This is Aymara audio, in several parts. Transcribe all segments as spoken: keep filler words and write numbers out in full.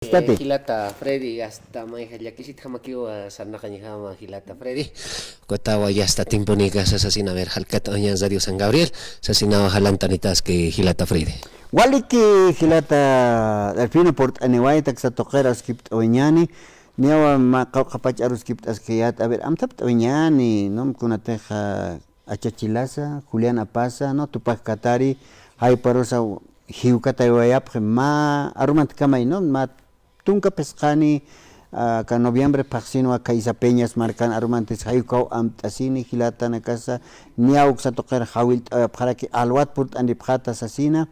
Jistati. Eh, jilata Freddy, hasta mayja llakisitjamakiwa sarnaqañjama jilata Freddy. Kutawa ya hasta tiemponika sasina, a ver, jalkata oñan Radio San Gabriel, sasinawa jalantanitas que jilata Freddy. Waliki jilata Delfino purt'aniwayta, aksa tuqir aruskipt'awañani, niyawa ma qawqha pach aruskipt'askayat, a ver, amtapt'awañani, ¿no? Kunatixa Achachilasa, Julián Apaza, ¿no? Tupak Katari, jayparusa jiwkataywayapxi, mä arumantikamay, ¿no? Mä tunka phisqani, aka noviembre phaxsinwa Kaysa Peñas markan arumantis jaykaw amt'asini jilatanakasa, niya uksa tuqir jawillt'awayapxaraki alwat purt'anipxata sasina.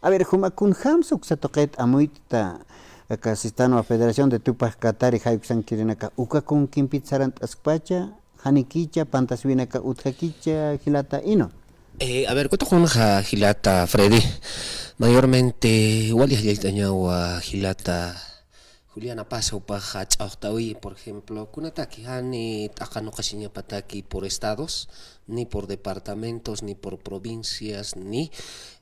A ver, juma kunjamsa uksa tuqit amuyt'ta, aka sistanwa Federación de Tupak Katari jayuksankirinaka, uka kunkimpit sarant'askpacha, janikicha, pantaswinaka utjakicha, jilata Ino. Eh, a ver, kutaqunxa jilata Freddy. Mayormente, wali jallallt'añawa jilata Julián Apaza jupax ch'awxtawi, por ejemplo, kunataki jani t'aqanuqasiñapataki por estados, ni por departamentos, ni por provincias, ni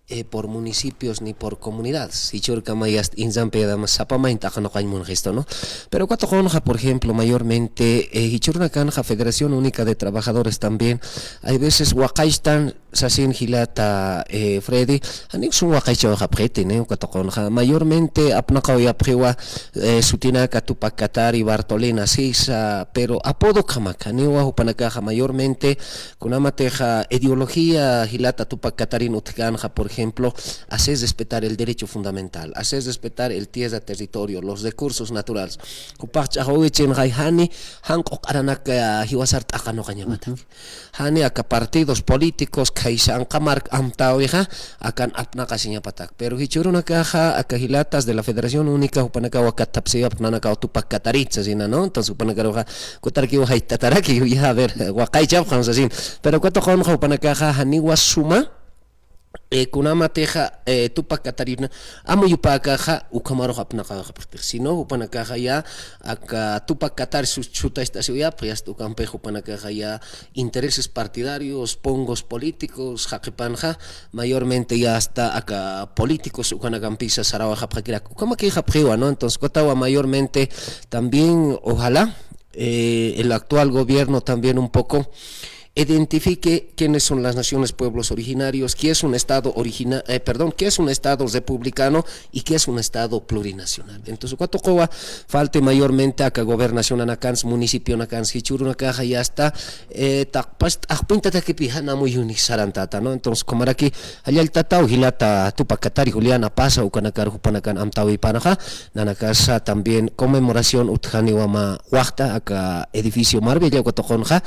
eh, por municipios ni por comunidades. Jichhürkama yast insampi además sapamañ t'aqanuqañ munxistu, ¿no? Pero katuqunxa, por ejemplo, mayormente, eh, jichhürunakanxa Federación Única de Trabajadores también, hay veces waqaychtan sasin jilata, eh, Freddy, janiw sum waqaychawayapxiti, ¿no? Katuqunxa, mayormente apnaqawayapxiwa, eh, sutinaka Tupak Katari, Bartolina Sisa, pero apodo ukhamak, janiwa jupanakaxa mayormente, kunamatixa ideología jilata Tupak Katarin utjkänxa, por ejemplo, hacer respetar el derecho fundamental, hacer respetar el tierra, territorio, los recursos naturales. Jupax ch'axwawichinxay jani, jan q'uq'aranaka jiwasar t'aqanuqañapatak. Jani aka partidos políticos, khaysa anqa mark amtäwixa, akan apnaqasiñapatak. Pero jichhürunakaxa, aka jilatas de la Federación Única, jupanakawa kathapsiwayapxi nanakaw Tupak Katarit sasina, ¿no? Entonces, jupanakaruxa, kutarkiw jayt'ataraki, ya, a ver, waqaychapxam sasin. Pero katuqunxa jupanakaxa janiwa suma, eh, kunamatixa, eh, Tupak Katarina amuyupäkaxa, ukhamarux apnaqawayapxtix. Sino, jupanakaxa ya, aka Tupak Katari sus-, sutacht'asiwayapxi, yast ukampix jupanakaxa ya intereses partidarios, pongos políticos, jaqipanxa, mayormente ya hasta aka políticos ukanakampisa sarawayapxakirak. Ukamakixapxiwa, ¿no? Entonces, kutawa mayormente también, ojalá, eh, el actual gobierno también un poco identifique quiénes son las naciones, pueblos originarios, qué es un estado origina-, eh, perdón, qué es un estado republicano y qué es un estado plurinacional. Entonces, katuqunwa, falte mayormente aka gobernacionanakans, municipionakans, jichhürunakaxa ya hasta eh, taqpach t'aqpintatakipï jan amuyuni sarantäta, ¿no? Entonces, kumaraki jallallt'ataw jilata Tupak Katari Julián Apaza, ukanakar jupanakan amtäwipanxa, nanakasa también conmemoración utjaniwa mä waxta, aka edificio Marbella katuqunxa,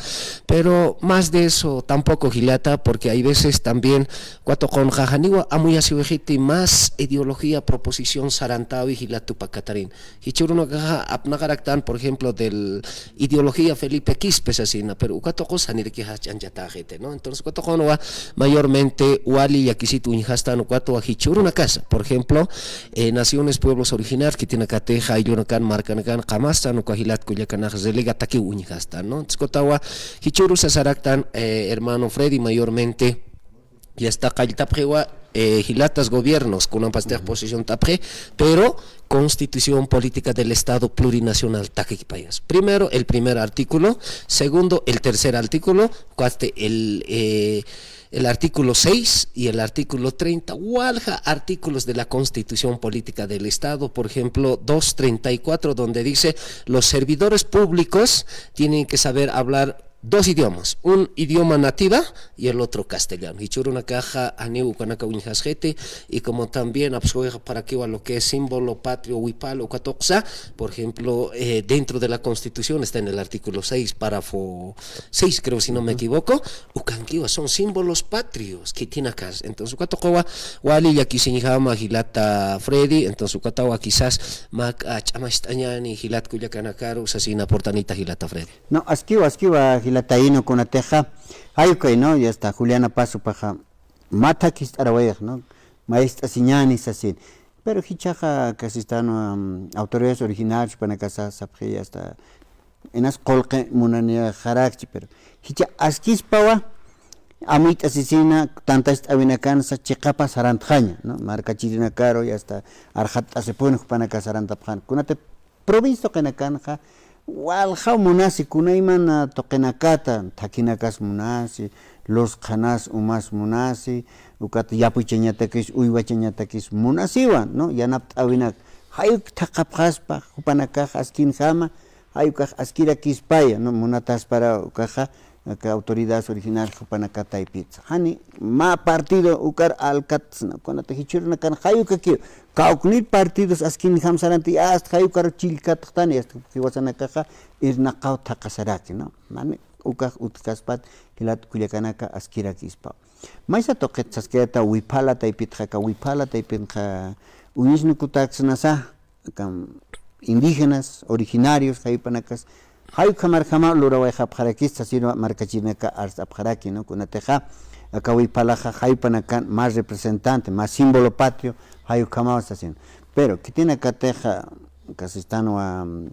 pero más de eso tampoco jilata, porque hay veces también katuqunxa janiwa amuyasiwayapxiti más ideología, proposición sarantäwi jilata Tupak Katarin. Jichhürunakaxa apnaqaraktan, por ejemplo, del ideología Felipe Quispe sasina, pero uka tuqus janirakixa ch'anchatäxiti, ¿no? Entonces, uka tuqunwa mayormente wali llakisit uñjastan ukatwa jichhürunakasa. Por ejemplo, eh, naciones, pueblos originarios, khitinakatixa, ayllunakan, markanakan, qamastan uka jilat kullakanax relegatakiw uñjastan, ¿no? Entonces, ukatwa jichhürusa saraktan, eh, hermano Freddy, mayormente, ya hasta qalltapxiwa, eh, jilatas gobiernos, kunapastix posición t'apxi, pero Constitución Política del Estado Plurinacional takipayas. Primero, el primer artículo, segundo, el tercer artículo, cuaste el, eh, el artículo seis y el artículo treinta, walja artículos de la Constitución Política del Estado, por ejemplo, dos treinta y cuatro, donde dice, los servidores públicos tienen que saber hablar dos idiomas, un idioma nativa y el otro castellano. Jichhürunakaxa janiw ukanaka uñjasxiti, y como también apsuwayapxarakiwa lo que es símbolo patrio, wipal, uka tuqsa, por ejemplo, eh, dentro de la Constitución está en el artículo seis, párrafo seis, creo, si no me equivoco, ukankiwa son símbolos patrios, khitinakas. Entonces, uka tuquwa wali llakisiñjama jilata Freddy, entonces, ukatawa quizás mä, ah, ch'amacht'añäni jilat kullakanakaru sasina purt'anita jilata Freddy. No, askiwa, askiwa, jilata Ino, kunatixa, jay ukay, ¿no? Ya está, Julián Apaza jupaxa, mä thakist'arawayax, ¿no? Maest'asiñäni sasin. Pero jichhaxa, casi están, um, autoridades originarias, jupanakasa sapxi, hasta, inas qullqi munaniyaxarakchi, pero jichha askispawa, amuyt'asisina, tantacht'äwinakansa chiqapa sarantxaña, ¿no? Markachirinakaru, y hasta arxatt'asipuni jupanaka sarantapxani. Kunatï provincia tuqinakanxa, waljaw munasi, kunaymana tuqinakata, thakinakas munasi, lus qhanas umas munasi, ukat yapuchañatakis, uywachañatakis munasiwa, ¿no? Yanapt'äwinak, jay uk thaqhapxaspa, jupanakax askinjama, jay ukax askirakispaya, ¿no? Munataspara ukaxa, aka autoridades originales jupanaka taypitsa. Jani, mä partido ukar alkatsna, kunata jichhürunakan jay ukakiw, kawknïr partidos askinjam saranti, hasta jay ukar chillkatxtani, hasta jiwasanakaxa irnaqaw thaqhasaraki, ¿no? Mani, ukax utjkaspat, jilat kullakanaka askirakispa. Maysa tuqit saskayäta wiphala taypitxa, aka wiphala taypinxa, uñisnukutaksnasa, aka indígenas, originarios, jay jupanakas, jay ukhamarjama lurawayxapxarakis, sasirwa markachirinaka arst'apxaraki, ¿no? Kunatixa, aka wiphalaxa, jay jupanakan mä representante, mä símbolo patrio, jay ukhamaw sasin. Pero, khitinakatixa, aka sistanwa, mm,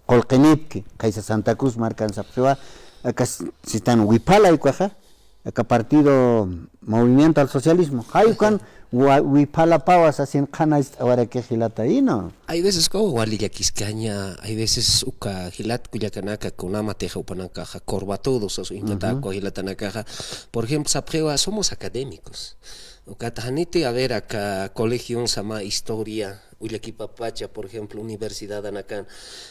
qullqinipki, khaysa Santa Cruz markan sapxiwa, aka s-, sistan wiphala jay ukaxa, aka partido Movimiento al Socialismo, jay ukan wa-, wiphalapawa sasin qhanañcht'awaraki jilata, ¿no? Hay veces ukawa wali llakiskaña, hay veces uka jilat kullakanaka kunamatixa jupanakaxa corbatudos, o sea, ujú, intatäkwa jilatanakaxa, por ejemplo, sapxiwa, somos académicos. Ukat janiti, a ver, aka colegion sama historia, ullakipapacha, por ejemplo, universidadanakan.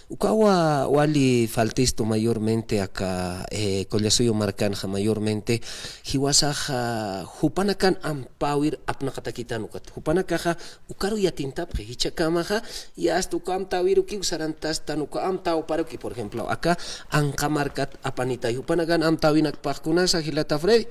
Ukawa wali faltistu mayormente aka, eh, Collasuyu markanxa mayormente, jiwasaxa jupanakan amtäwir apnaqatakitan ukat. Jupanakaxa ukaru yatintapxi, jichhakamaxa, y hasta uka amtäwirukiw sarantastan, uka amtäwparuki, por ejemplo, aka Anqa markat apanitay, jupanakan amtäwinakpax kunasa jilata Freddy.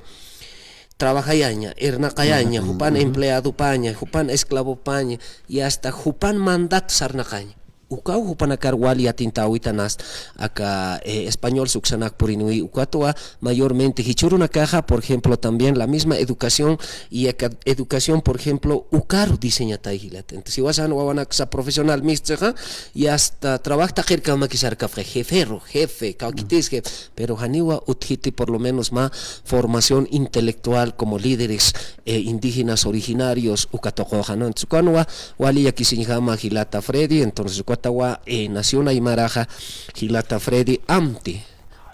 Trabajayaña, irnaqayaña, ujú, jupan, ujú, empleadopaña, jupan esclavopaña, y hasta jupan mandat sarnaqaña. Ukaw jupanakar wali yatintäwitanast, aka, eh, español suksanak puriniwi, ukatwa mayormente jichhürunakaxa, por ejemplo, también la misma educación, y aka educación, por ejemplo, ukaru diseñatay jilata. Entonces, jiwasan wawanaksa profesional mistixa, y hasta trabajo taqirkamakisarkapxi, jefero, jefe, kawkitis jefe, pero janiwa utjiti por lo menos mä formación intelectual como líderes, eh, indígenas originarios, uka tuquxa, ¿no? Entonces, ukanwa wali llakisiñjama jilata Freddy, entonces, ukatawa, eh, Nación Aymaraxa jilata Freddy amti.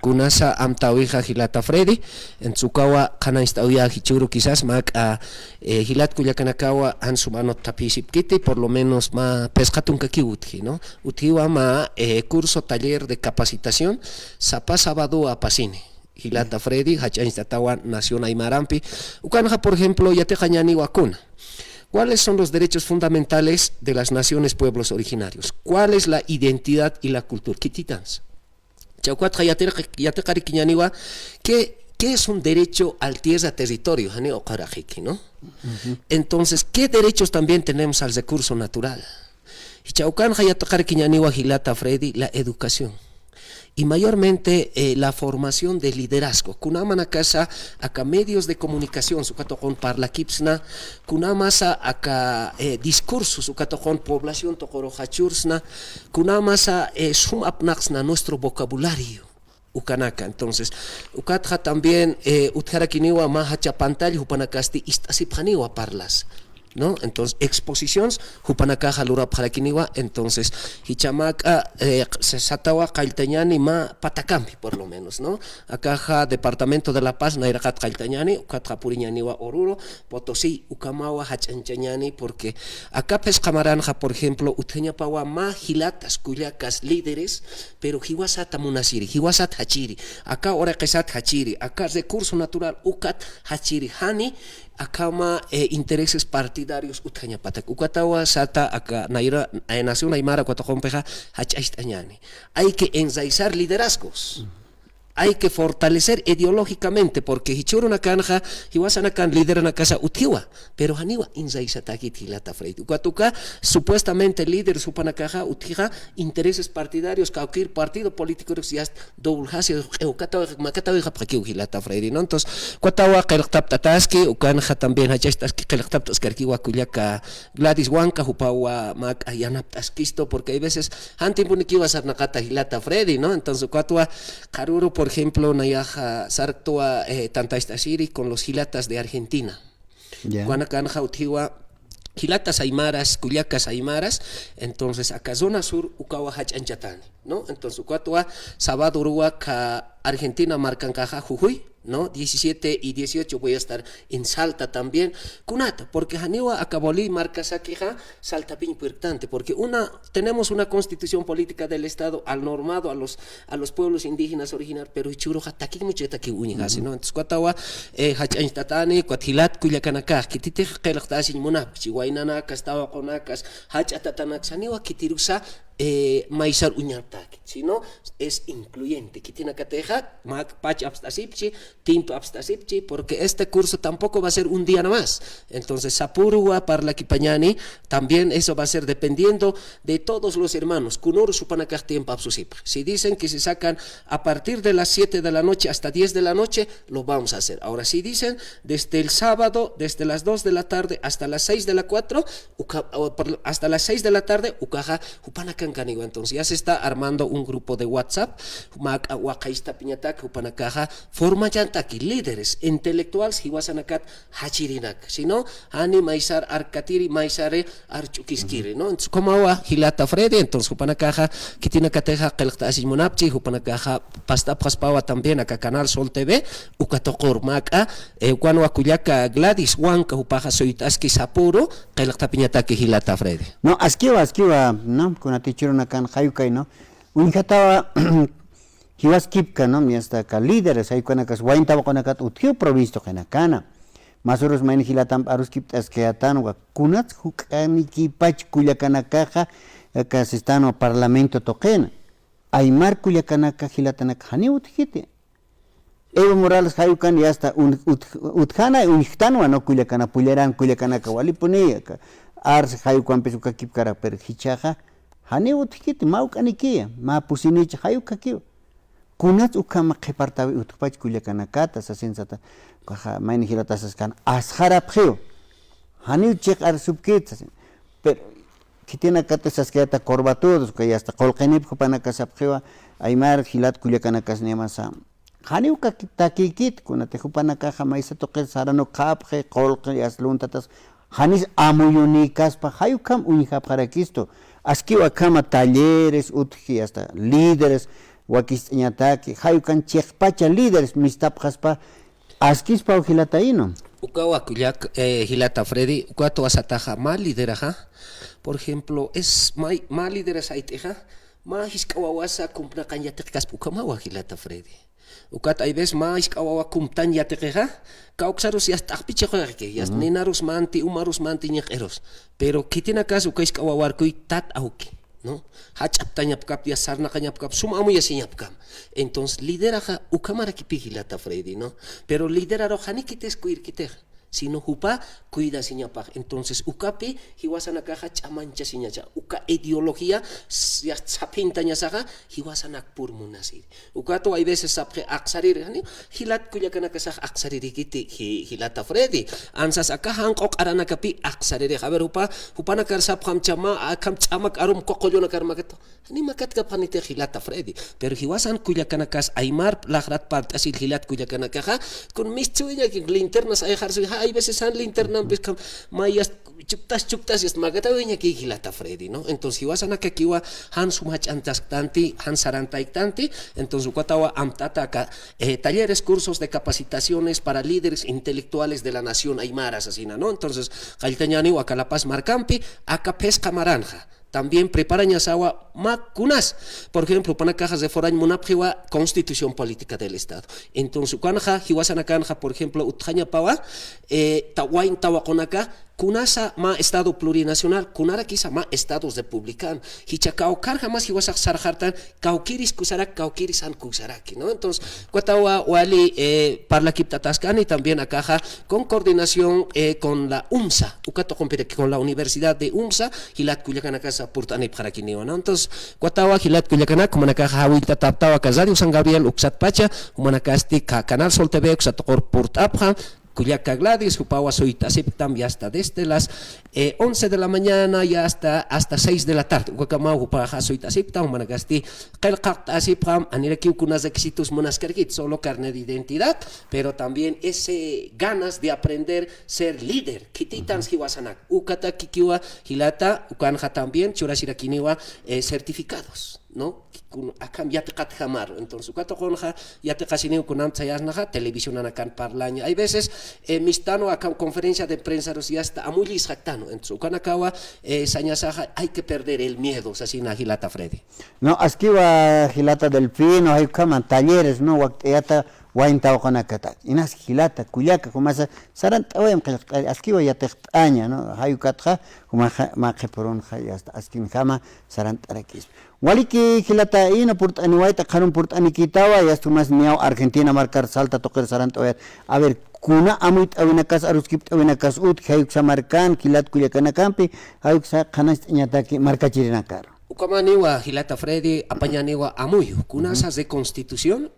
Kunasa amtäwixa jilata Freddy, entonces, ukawa qhanañcht'äwiya jichhüru quizás mä, eh, jilat kullakanakawa jan suma anot thaphisipkiti, por lo menos mä phisqa tunkakiw utji, ¿no? Utjiwa mä, eh, curso taller de capacitación, sapa sábado apasini. Jilata Freddy, jach'añcht'atawa Nación Aymarampi. Ukanxa, por ejemplo, yatiqañäniwa kuna. ¿Cuáles son los derechos fundamentales de las naciones, pueblos originarios? ¿Cuál es la identidad y la cultura? Khititansa. Chawkatxa yatirq-, yatiqarikiñäniwa, ¿qué, qué es un derecho al tierra, territorio? Jani uqaraqiki, ¿no? Ujú. Entonces, ¿qué derechos también tenemos al recurso natural? Jichha ukanxa yatiqarikiñäniwa jilata Freddy, la educación. Y mayormente, eh, la formación de liderazgo. Kunamanakasa aka medios de comunicación, uka tuqun parlakipsna, kunamasa aka, eh, discursos, uka tuqun población tuquru jachursna, kunamasa, eh, sum apnaqsna nuestro vocabulario. Ukanaka. Entonces, ukatxa también, eh, utjarakiniwa mä jacha pantalla jupanakasti ist'asipxaniwa parlas, ¿no? Entonces, exposiciones, jupanakaxa lurapxarakiniwa, entonces, jichhamak'a, eh, q-, sa-, satawa qalltañäni mä patakampi, por lo menos, ¿no? Akaxa Departamento de La Paz, nayraqat qalltañäni, ukatxa puriñäniwa Oruro, Potosí, ukhamawa jach'añchañäni, porque aka phisqa maranxa, por ejemplo, utjañapawa mä jilatas, kullakas, líderes, pero jiwasata munasiri, jiwasat jachiri, aka uraqisat jachiri, aka recurso natural ukat jachiri, jani akhama, eh, intereses partidarios utjañapatak. Ukatawa sata aka nayra, eh, Nación Aymara uka tuqumpixa jach'acht'añäni. Hay que enraizar liderazgos. Hay que fortalecer ideológicamente, porque jichhürunakanxa, jiwasanakan lideranakasa utjiwa, pero janiwa enraizatäkit jilata Freddy. Ukat uka, supuestamente líderes jupanakaxa utjixa intereses partidarios, kawkïr partido político, ya está, doble jasi, q'iw, katawi, makatawi japjakiw jilata Freddy, ¿no? Entonces, ukatawa qillqtapt'ataski, ukanxa también jach'acht'aski, qillqtapt'askarkiwa kullaka Gladys Huanca, jupawa mä, ah, yanapt'askistu, porque hay veces, jan tiemponikiwa sarnaqata jilata Freddy, ¿no? Entonces, ukatwa qharüru, Por ejemplo, nayaxa sarktwa, eh, tantacht'asiri con los jilatas de Argentina. Ya. Ukanakanxa utjiwa jilatas aymaras, kullakas aymaras, entonces aka zona sur ukawa jach'añchatani, ¿no? Entonces ukatwa sábado uruwa ka Argentina markankaxa Jujuy, ¿no? Diecisiete y dieciocho voy a estar en Salta también. Kunata, porque janiwa aka Bolí markasakixa Saltapiñ puertante, porque una, tenemos una constitución política del Estado al normado a los, a los pueblos indígenas originarios, pero jichhüruxa takiñ muchatakiw uñjasi, ¿no? Entonces, ukatawa, eh, jach'añtatani, ukat jilat kullakanakax, khititix qillqtasiñ munapxchi, waynanakas, tawaqunakas, jach'a tatanaks, janiwa khitirusa, eh, maysar uñataki, sino es incluyente. Khitinakatixa, mä pach apst'asipchi, tiempo apst'asipchi, porque este curso tampoco va a ser un día nada más. Entonces, sapüruwa parlakipañani, también eso va a ser dependiendo de todos los hermanos. Kunürus jupanakax tiempo apsusipxi. Si dicen que se sacan a partir de las siete de la noche hasta diez de la noche, lo vamos a hacer. Ahora, si dicen desde el sábado, desde las dos de la tarde hasta las seis de la cuatro, uka-, o por-, hasta las seis de la tarde, ukaxa jupanakankaniwa. Entonces, ya se está armando un grupo de WhatsApp, mä waqaystapiñatak, jupanakaxa, formañataki, líderes, intelectuales, jiwasanakat, jachirinak, sino, jani maysar arkatiri, maysari, arch'ukiskiri, ¿no? Entonces, ukhamawa, jilata Freddy, entonces, jupanakaxa, khitinakatixa, qillqtasiñ munapchi, jupanakaxa, past'apxaspawa también, aka Canal Sol T V, uka tuqur mä, eh, ukanwa kullaka Gladys Wanka, jupaxa, suyt'aski sapüru, qillqtapiñataki jilata Freddy. No, askiwa, askiwa, ¿no? Kunatichï urunakan jayukay, ¿no? Uñjatawa jiwaskipka, ¿no? Miyastaxa líderes, jayukanakas wayn tawaqunakat utjiw provincia tuqinakana. Masürus mayni jilatamp aruskipt'askayätanwa, kunats juk'anikipach kullakanakaxa, aka sistanwa parlamento tuqina. Aymar kullakanaka jilatanaka janiw utjkiti. Evo Morales jayukan yasta un-, ut-, utjana uñjktanwa, ¿no? Kullakana, Pullarán kullakanaka walipuni, aka Arce jayukampis ukakipkarak, pero jichhaxa, janiw utjkiti, mä juk'anikiya, mä pusinicha jayukakiwa. Kunats ukhama qhipartawi utjpach kullakanakata, sasin sata, ukaxa mayni jilata saskan, asxarapxiw. Janiw chiqarsupkit, sasin. Pero, khitinakata saskayäta corbatudos, uka yasta qullqinip jupanaka sapxiwa, aymar jilat kullakanakas nimasa. Janiw kaki-, takïkit, kunati jupanakaxa maysa tuqir saranukxapxi, qullqi, yasta luntatas, janis amuyunïkaspa, jay ukham uñjapxarakistu. Askiw akhama talleres, utji, hasta líderes, wakist'añataki, jay ukan chiqpacha líderes mistapxaspa, askispaw jilatayïnwa. Ukawa kullak, eh, jilata Freddy, ukatwa sataxa mä lideraxa, por ejemplo, es mä, mä lideras jayt'ixa, mä jisk'a wawasa kumpnaqañ yatiqkaspa ukhamawa jilata Freddy. Ukat hay veces mä jisk'a wawa kumptañ yatiqixa, kawksarus yasta t'aqpichiqxi, yasta ninarus manti, umarus manti ñiq'irus. Pero khitinakas uka jisk'a wawarkuy tat awki, ¿no? Jach'aptañapkap, yasta sarnaqañapkap, sum amuyasiñapkam. Entonces, lideraxa ukhamarakipi jilata Freddy, ¿no? Pero liderarux janikitis kuyrkitix, sino jupa cuidasiñapax. Entonces, ukapi jiwasanakaxa ch'amañchasiñacha. Uka ideología s-, yasta saphintañasaxa jiwasanak purmunasiri. Ukatwa hay veces sapxi aqsariri, jani, jilat kullakanakasax aqsaririkiti, ji-, jilata Freddy. Ansas aka janq'u q'aranakapi aqsaririx. A ver, jupa, jupanakar sapxamcha mä, akham ch'amak arum ququllunakar makatu. Ni makatkapxaniti jilata Freddy. Pero jiwasan kullakanakas aymar laxrat parlt'asil jilat kullakanakaxa, kun mistsuwiñaki linternas ayxarsuwi, ja, hay veces jan linternampis kham, mayas chuktas, chuktas, yast makatawiñaki jilata Freddy, ¿no? Entonces, jiwasanakakiwa jan sum jach'antasktanti, jan sarantayktanti, entonces, ukatawa amtata aka, eh, talleres, cursos de capacitaciones para líderes intelectuales de la nación aymara, sasina, ¿no? Entonces, qalltañäniw aka La Paz markampi, aka phisqa maranxa. También preparañasawa mä kunas. Por ejemplo, jupanakaxa reformañ munapxiwa Constitución Política del Estado. Entonces, ukanxa, jiwasanakanxa, por ejemplo, utjañapawa, eh, ta-, wayn tawaqunaka, kunasa mä Estado plurinacional, kunarakisa mä Estado republicano. Jichha kawkharjamas jiwasax sarxartan, kawkiris kusarak, kawkiris jan kusaraki, ¿no? Entonces, ukatawa wali, eh, parlakipt'ataskani también akaxa, con coordinación, eh, con la UMSA, uka tuqumpiraki con la Universidad de UMSA, jilat kullakanakasa purt'anipxarakiniwa, ¿no? Entonces, ukatawa jilat kullakanak, jumanakaxa jawillt'ataptawa aka Radio San Gabriel uksatpacha, jumanakasti aka Canal Sol T V uksat tuqur purt'apxa, Kullaka Gladys, jupawa suyt'asipktam, ya hasta desde las, eh, once de la mañana ya hasta, hasta seis de la tarde. Ukakamaw jupaxa suyt'asipktam, jumanakasti qillqaqt'asipxam, anirakiw kuna requisitos munaskarkit, solo carnet de identidad, pero también ese ganas de aprender, ser líder, khititan jiwasanak. Ukatakikiwa jilata, ukanxa también churasirakiniwa, eh, certificados, ¿no? Kun-, akham yatiqatjamaru. Entonces, uka tuqunxa yatiqasiniw kunam sayasnaxa, televisionanakan parlaña. Hay veces, eh, mistanwa akham conferencia de prensa rus ya está amullisxaktanu. Entonces, ukanakawa, eh, sañasaxa, hay que perder el miedo, sasina jilata Freddy. No, askiwa jilata Delfino, jay ukhaman talleres, ¿no? Wakt'ayata wayn tawaqunakata. Inas jilata, kullaka, jumasa, sarant'awayam qillqt'ari, askiwa yatiqt'aña, ¿no? Jay ukatxa, jumaxa, mä qhipürunxa, ya está, askinjama, sarant'arakispa. Waliki jilata, ino purt'aniwayta, qhanun purt'anikitawa, ya está, jumas niyaw Argentina markar Salta tuqir sarant'awayat. A ver, kuna amuyt'awinakas, aruskipt'awinakas utji, jay uksa markan, jilat kullakanakampi, jay uksa qhanañcht'añataki markachirinakar. Ukamaniwa, jilata Freddy, apañaniwa amuyu, kunasa reconstitución,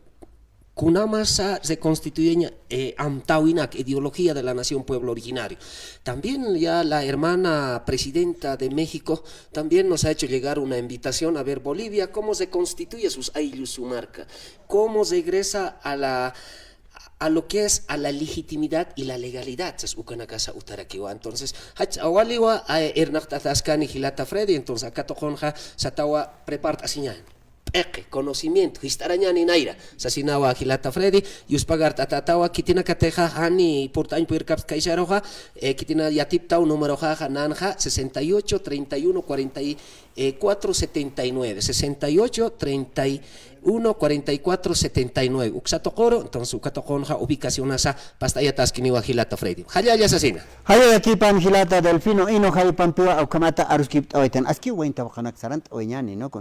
kunamasa reconstituyeña, eh, amtäwinak, ideología de la nación pueblo originario. También ya la hermana presidenta de México también nos ha hecho llegar una invitación a ver Bolivia, cómo reconstituye sus ayllus, su marka, cómo regresa a la, a lo que es a la legitimidad y la legalidad, sas ukanakasa utarakiwa. Entonces, jach'a waliwa, eh, irnaqt'ataskani jilata Freddy, entonces, aka tuqunxa satawa prepart'asiñani. P'iqi, conocimiento, jist'arañani nayra, sasinawa jilata Freddy, yuspagart'atatawa, khitinakatixa jani purt'añ puyirkapkta kaysaruxa, eh, khitina yatiptaw numeroxaxa nanxa, sesenta y ocho, treinta y uno, cuarenta y cuatro, setenta y nueve, sesenta y ocho, treinta y uno, cuarenta y cuatro, setenta y nueve. Uksa tuquru, entonces, uka tuqunxa ubicacionasa past'ayataskiniwa jilata Freddy. Jallalla sasina. Jallallakipan jilata Delfino, ino jaypampiwa ukhamata aruskipt'awaytan. Aski wayn tawaqanak sarant'awayañani, ¿no? Kuna